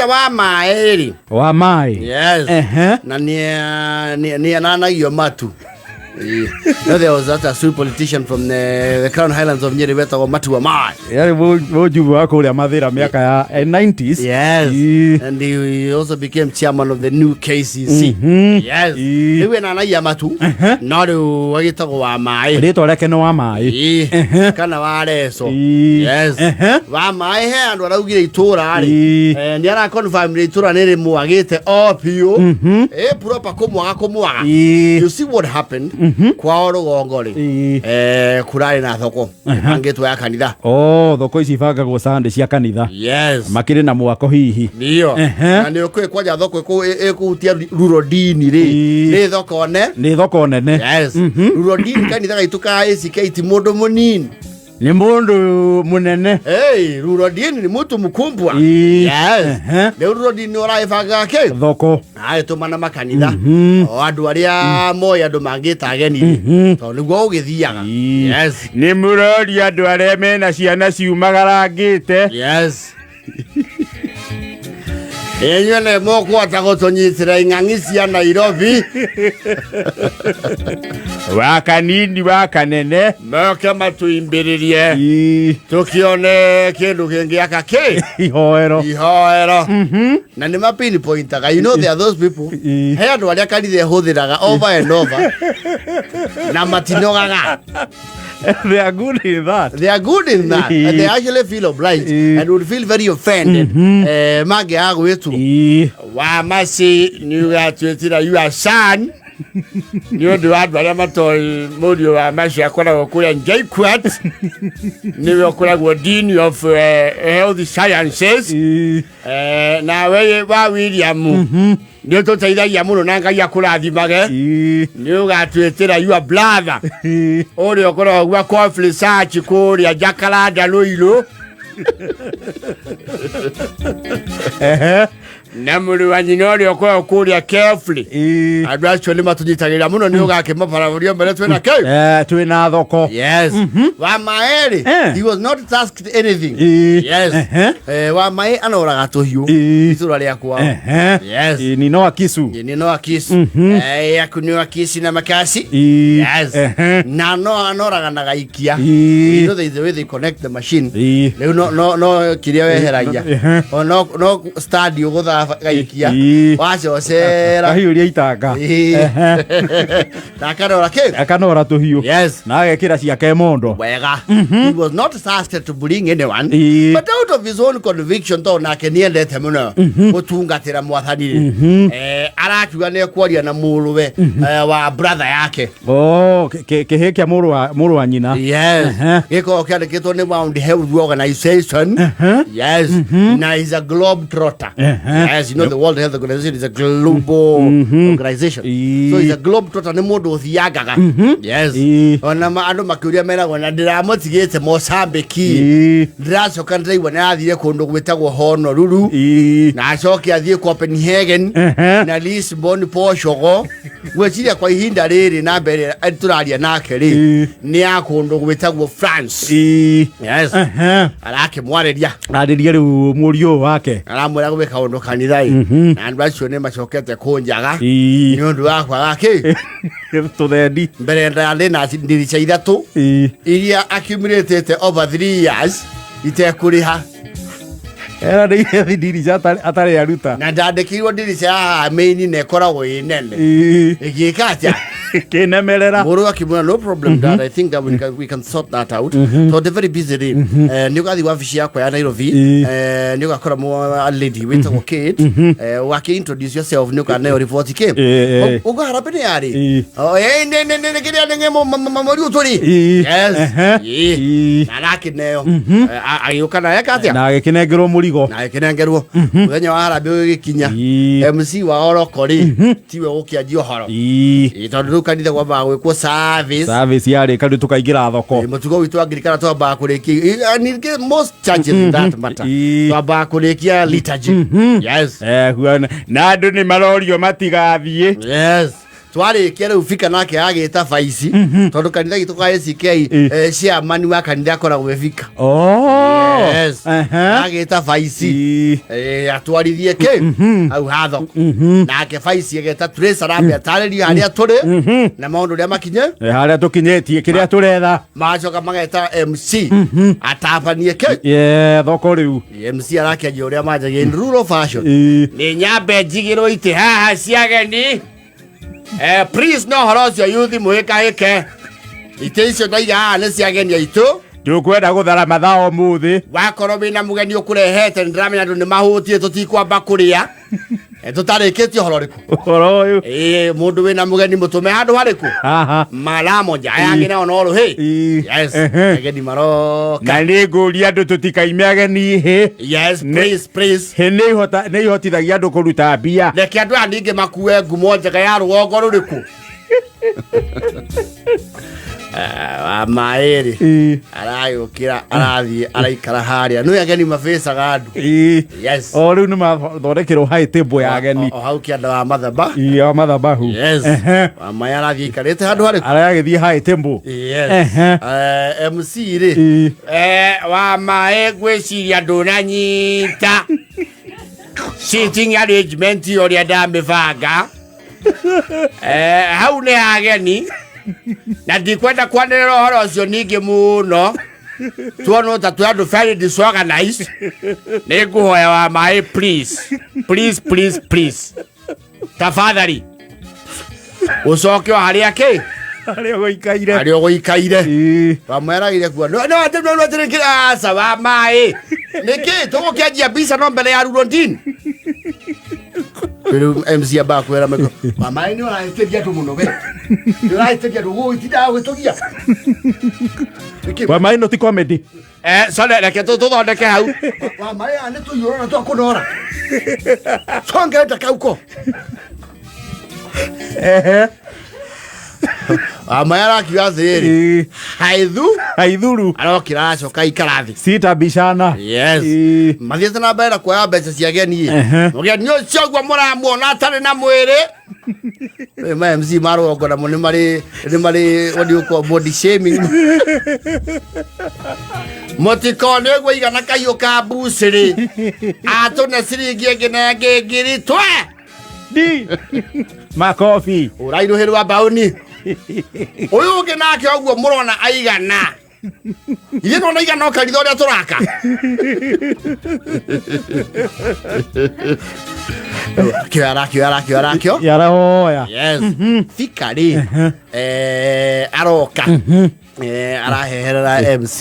Wa maĩ rĩ. Wa maĩ. Yes. Na nĩ ananagio matu. Yeah. No, there was that a sweet politician from the Crown Highlands of Nyeri wetagwo Matu wa Maĩ. Yarĩ mũjumbe wa kũrĩa Mathĩra mĩaka ya 90s. Yes. Ii. And he also became chairman of the new KCC. Yes. Ii. Rĩu ena anagia matu. No rĩu agĩtagwo wa maĩ. Rĩtwa rĩake nĩ wa maĩ. Ii. Ehe. Kana wa reco. Ii. Yes. Ehe. Wa maĩ he andũ araugire itũra rĩ. Ii. Eh, nĩ ara confirm itũra nĩ rĩmwagĩte o biũ. Eh, proper kũmwaga kũmwaga. Ii. You see what happened? Kwao rũgongo rĩ. Ii. Eh, kũrarĩ na thoko. Ĩbangĩtwo ya kanitha. Oh, thoko ici ibangagwo Sunday cia kanitha. Yes. Makĩrĩ na mwako hihi. Ndio. Ehe. Na nĩ ũkũĩ kwanja thoko ĩkũhutia rurodini rĩ. Ii. Nĩ thoko ne. Nĩ thoko nene. Yes. Rurodini kanitha gaitũ ka ACK ti mũndũ mũnini. Nĩ mũndũ mũnene. Hey, rurodini ni mtu mkubwa. Ii. Yes. Ehe. Rĩu rurodini ũraĩbangaga kĩ? Thoko. Agĩtũmana makanitha. O andũ arĩa moĩ andũ mangĩta ageni rĩ. Tondũ nĩguo ũgĩthiaga. Ii. Yes. Nĩ mũroria andũ arĩa mena ciana ciumagarangĩte. Yes. Inyuĩ nĩ mũkũhota gũtũnyitĩra ing'ang'i cia Nairobi. Wa kanini wa kanene. Moke matuimbĩrĩrie. Ii. Tũkĩone kĩndũ kĩngĩaka kĩ Ihoero. Ihoero. Na nĩ ma pinpointaga. You know there are those people. Ii. He andũ arĩa kanitha ĩhũthĩraga over and over na matinogaga. They are good in that. They are good in that. And they actually feel obliged Ii. and would feel very offended. Eh, mangĩaga gwĩtwo. Ii. Wa maci nĩ ũgatuĩtĩra your son nĩ ũndũ wa andũ arĩa matoĩ mũriũ wa maci akoragwo kũrĩa JKUAT, nĩwe ũkoragwo dean of health sciences. Ii. Eh, nawe wa William nĩ ũtũteithagia mũno na Ngai akũrathimage. Ii. Nĩ ũgatuĩtĩra your brother Ii. ũrĩa ũkoragwo gwa Coffee Research kũrĩa Jacaranda Ruiru. Ehe. Na mũrũ wa nyina ũrĩa ũkoragwo kũrĩa Kefli. Ii. Andũ acio nĩ matũnyitagĩrĩra mũno, nĩ ũgakĩmabarabũria mbere twĩna kĩ. Eh, twĩna thoko. Yes. Wa maĩ rĩ, Eh. he was not tasked anything. Ii. Yes. Ehe. Eh, wa maĩ anoraga tũhiũ Ii. itũra rĩa kwao. Ehe. Yes. Ii, ni noa kisu. Ĩ, nĩ no akisi. Eh, aku nĩ akisi na makasi. Ii. Yes. Ehe. Na no anoraga na gaikia. Ii. You know there is a way they connect the machine. Ii. Rĩu no kĩrĩa weheragia. Ehe. O no stand ũgũtha gaikia. Ii. Wacocera. Kahiũria itanga. Ii. Ehe. Na akanora kĩ? Akanora tũhiũ. Yes. Na agekĩra ciake mondo. Wega. He was not tasked to bring anyone. Ii. But out of his own conviction, tondũ nake nĩendete mũno gũtungatĩra mwathani rĩ, eh, arakiuga nĩ ekwaria na mũrũwe, eh, wa brother yake. Oh, kĩhĩ kĩa mũrũ wa nyina. Yes. Ehe. Gĩkoragwo kĩandĩkĩtwo nĩ World Health Organization. Yes. Na is a globe trotter. Ehe. Yes, you know the World Health Organization is a global organization. Ii. So is a globe trotter, nĩ mũndũ ũthiangaga. Yes. Ii. Ona andũ makĩũria meragwo na ndĩramũtigĩte Mozambique. Ii. Ndĩracoka ndĩraigua nĩ arathire kũndũ gwĩtagwo Honolulu. Ii. Na acoke athiĩ Copenhagen Ehe. na Lisbon, Portugal. Gwĩciria kwa ihinda rĩrĩ na mbere tũraria nake rĩ, Ii. nĩ ya kũndũ gwĩtagwo France. Ii. Yes. Ehe. Arakĩmwarĩria. Arĩria rĩu mũriũ ũyũ wake. Aramwĩra gwĩ kaũndũ kanitha ĩ, na andũ acio nĩ macokete kũnjaga Ii. nĩ ũndũ wa kwaga kĩ. Tũthendi. Mbere ndarĩ na ndirica ithatũ Ii. iria accumulated over 3 years itekũrĩha. Eranĩire ndirica atarĩ aruta. Na ndandĩkĩirwo ndirica ya haha main na ĩkoragwo ĩ nene. Ii. Ĩgĩka atĩa? Kĩnemerera. Mũrũ akĩmwĩra, "No problem, Dad, I think that we can sort that out, tondũ ndĩ very busy rĩ. Eh, nĩ ũgathiĩ wabici yakwa ya Nairobi. Ii. Eh, nĩ ũgakora lady wĩtagwo Kate. Eh, ũgakĩ introduce yourself, nĩ ũkaneo report kĩ." Ĩ, ĩ. Ũguo harambĩ nĩ yarĩ. Ii. Oh, eh, nĩ kĩrĩa nĩ mũriũ tũrĩ. Ii. Yes. Ehe. Ii. Ii. Na arakĩneo. Eh, agĩũka naye atĩa? Na agĩkĩnengerwo mũrigo. Na agĩkĩnengerwo. Mũthenya wa harambĩ ũgĩgĩkinya, Ii. MC wa oroko rĩ, tiwe gũkĩanjia ũhoro. Ii. Ĩ, tondũ rĩu kanitha kwambaga gwĩkwo service. Service yarĩka rĩu tũkaingĩra thoko. Ĩ, mũtugo witũ Angirikana twambaga kũrĩkia, and in case most churches in that matter, Ii. twambaga kũrĩkia liturgy. Yes. Eh, na andũ nĩ marorio matigathiĩ. Yes. Twarĩkia rĩu Bika nake agĩta baici tondũ kanitha gitũ ka ACK, chairman wa kanitha akoragwo e Bika. Oh. Yes. Agĩta baici, atwarithie kĩ hau ha thoko, nake baici ageta Trace arambe atarĩrie harĩa tũrĩ na maũndũ ũrĩa makinye. Harĩa tũkinyĩtie kĩrĩa tũretha. Magacoka mageta MC atabanie kĩ. Ye, thoko rĩu. MC arakĩanjia ũrĩa manjagia in rural fashion. Nĩ nyambe njigĩrwo itĩ haha cia ageni. Please, no horo ũcio yuthi mũhĩkahĩke, itĩ icio ndaiga haha nĩ cia ageni aitũ. Ndũkwenda gũthara mathaa ũmũthĩ. Wakorwo wĩna mũgeni ũkũrehete, nĩ ndĩramenya andũ nĩ mahũtie, tũtikwamba kũrĩa tũtarĩkĩtie ũhoro ũrĩkũ. Ũhoro ũyũ. Ĩĩ, mũndũ wĩna mũgeni mũtũme handũ harĩkũ? Haha. Maramonja aya angĩ nao no rũhĩ. Yes. Ageni maroka. Na nĩ ngũria andũ tũtikaime ageni hĩ. Yes, please, please. Hĩ nĩ ihotithagia andũ kũruta mbia. Reke andũ aya ningĩ makue ngumo njega ya rũgongo rũrĩkũ. Wa maĩrĩ aragĩũkĩra, arathiĩ araikara harĩa nĩ ageni mabĩcaga andũ. Yes. O rĩu nĩ mathondekerwo high table ya ageni. O hau kĩanda wa mathaba. Ĩĩ, wa mathabahu. Yes. Wa maĩ arathiĩ aikarĩte handũ harĩkũ? Aragĩthiĩ high table. Yes. MC rĩ, wa maĩ ngwĩciria ndũnanyita seating arrangement ũrĩa ndamĩbanga. Hau nĩ ageni na ndikwenda kwanĩrĩra ũhoro ũcio ningĩ mũno, tuonwo ta twĩ andũ very disorganized. Nĩ ngũhoya wa maĩ, please, please, please, please, tafadhali ũcoke o harĩa kĩ. Harĩa ũgũikaire. Harĩa ũgũikaire. Wamweragire kuo no no atĩ no atĩ aca wa maĩ nĩkĩ tũgũkĩanjia mbica no mbere ya Rurondini. Rĩu MC ambaga kwĩra meko wa maĩ nĩ ũrahĩtĩria andũ mũno, we nĩ ũrahĩtĩria andũ gũgĩtindaga gwĩtũgia. Nĩkĩ? Wa maĩ no ti comedy. Sorry, reke tũthondeke hau wa maĩ aya nĩ tũiyũrona twa kũnora congenda kauko. Wa maĩ arakiuga atĩrĩrĩ, haithu. Haithuru. Arokĩra aracoka aikara thĩ. Sita bishana. Yes. Mathiĩte na mbere na kuoya mbeca cia ageni. Mũgeni ũcio ũguo mũramuona atarĩ na mwĩrĩ. Ma MC marũgongo namo nĩ marĩ what do you call body shaming. Mũtikone ũguo igana kahiũ ka mbucĩrĩ atũne ciringi ĩngĩ na ĩngĩ ngiri twe. Di makobi. Ũrairũhĩrwa mbaũni ũyũ ũngĩ nake ũguo mũrona aigana ithuĩ nona igana o kanitha ũrĩa tũraka. Arakĩo, arakĩo, arakĩo, arakĩo. Yarahoya. Yes. Fika rĩ, aroka, araheherera MC.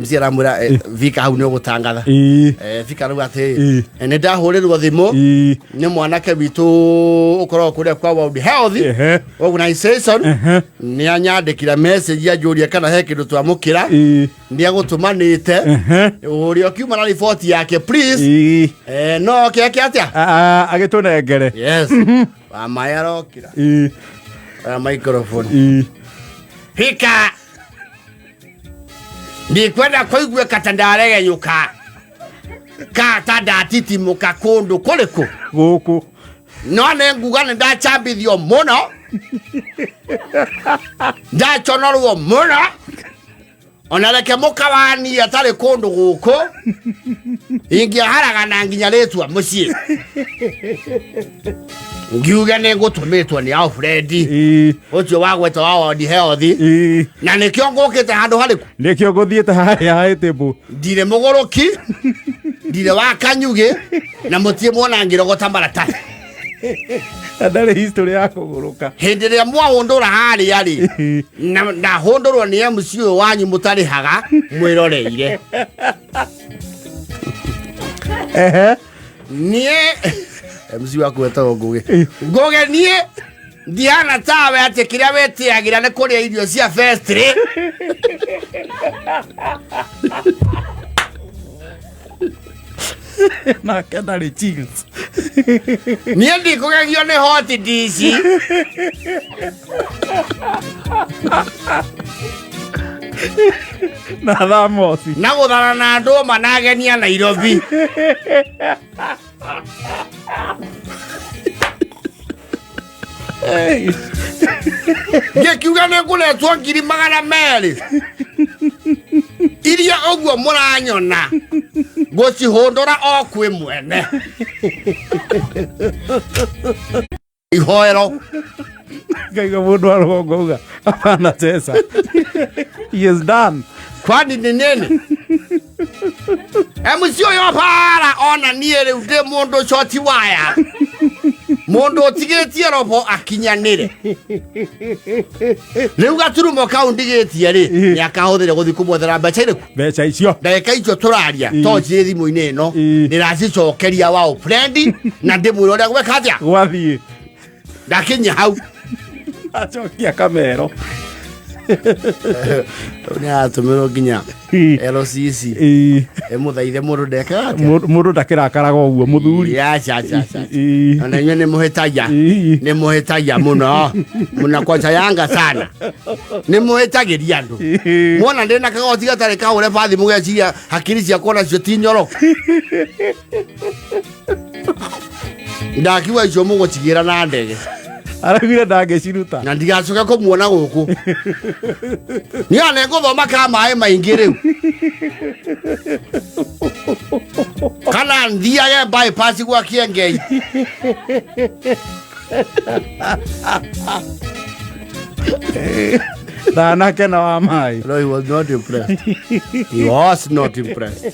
MC aramwĩra, Vika, hau nĩ ũgũtangatha. Vika rĩu atĩ nĩ ndahũrĩrwo thimũ nĩ mwanake witũ ũkoragwo kũrĩa kwa World Health Organization, nĩ anyandĩkĩra message anjũria kana he kĩndũ twamũkĩra. Nĩ agũtũmanĩte ũrĩa ũkiuma na riboti yake, please. No kĩake atĩa? Agĩtũnengere. Yes. Wa maĩ arokĩra oya microphone. Fika, ndikwenda kũiguĩka ta ndaregenyũka ka ta ndatitimũka kũndũ kũrĩkũ. Gũkũ. No nĩ nguga nĩ ndachambithio mũno, ndaconorwo mũno, ona reke mũkawani atarĩ kũndũ gũkũ ingĩaharagana nginya rĩtwa mũciĩ ngiuge nĩ ngũtũmĩtwo nĩ Alfred ũcio wagweta wa World Health, na nĩkĩo ngũkĩte handũ harĩkũ. Nĩkĩo ngũthiĩte harĩa high table. Ndirĩ mũgũrũki, ndirĩ wa kanyugĩ, na mũtirĩ muona ngĩrogota maratathi. Na ndarĩ history ya kũgũrũka. Hĩndĩ ĩrĩa mwahũndũra harĩa rĩ, na ndahũndũrwo nĩ MC ũyũ wanyu mũtarĩhaga mwĩroreire. Niĩ MC waku wetagwo Ngũgĩ. Ngũgĩ, niĩ ndihana tawe atĩ kĩrĩa wĩtĩagĩra nĩ kũrĩa irio cia festry. Nake ndarĩ chills. Niĩ ndikũgegio nĩ hot dish. Na thamosi. Na gũthara na ndũma na ageni a Nairobi. Ngĩkiuga nĩ ngũretwo 200,000 iria ũguo mũranyona ngũcihũndũra o kwĩ mwene ihoero. Ngaigua mũndũ wa rũgongo auga hapana chesa. He is done. Kwani nĩ nini MC ũyũ bara ona niĩ rĩu ndĩ mũndũ coti waya, mũndũ ũtigĩtie robo akinyanĩre. Rĩu gaturumo kau ndigĩtie rĩ, nĩ akahũthĩre gũthiĩ kũmwethera mbeca irĩkũ? Mbeca icio. Ndagĩka icio tũraria, to cirĩ thimũ-inĩ ĩno, ndĩracicokeria wa friend na ndĩmwĩra ũrĩa gweka atĩa. Gwathiĩ. Ndakinya hau. Acokia kamero. Nĩ aratũmĩrwo nginya LCC ĩmũthaithe mũndũ ndekaga atĩa. Mũndũ ndakĩrakaraga ũguo mũthuri. Ya, aca aca aca. Ona inyuĩ nĩ mũhĩtagia. Nĩ mũhĩtagia mũno, mũnakosa yanga sana, nĩ mũhĩtagĩria andũ. Mwona ndĩ na kagoti gatarĩ kahũre bathi mũgeciria hakiri ciakwa nacio ti nyoroku. Ndakiuga icio mũgũcigĩra na ndege. Araugire ndangĩciruta. Na ndigacoke kũmuona gũkũ. Niĩ ona ngũthoma ka maĩ maingĩ rĩu kana thiage bypass gwa Kĩengei. Ndanakena wa maĩ. No, he was not impressed. He was not impressed.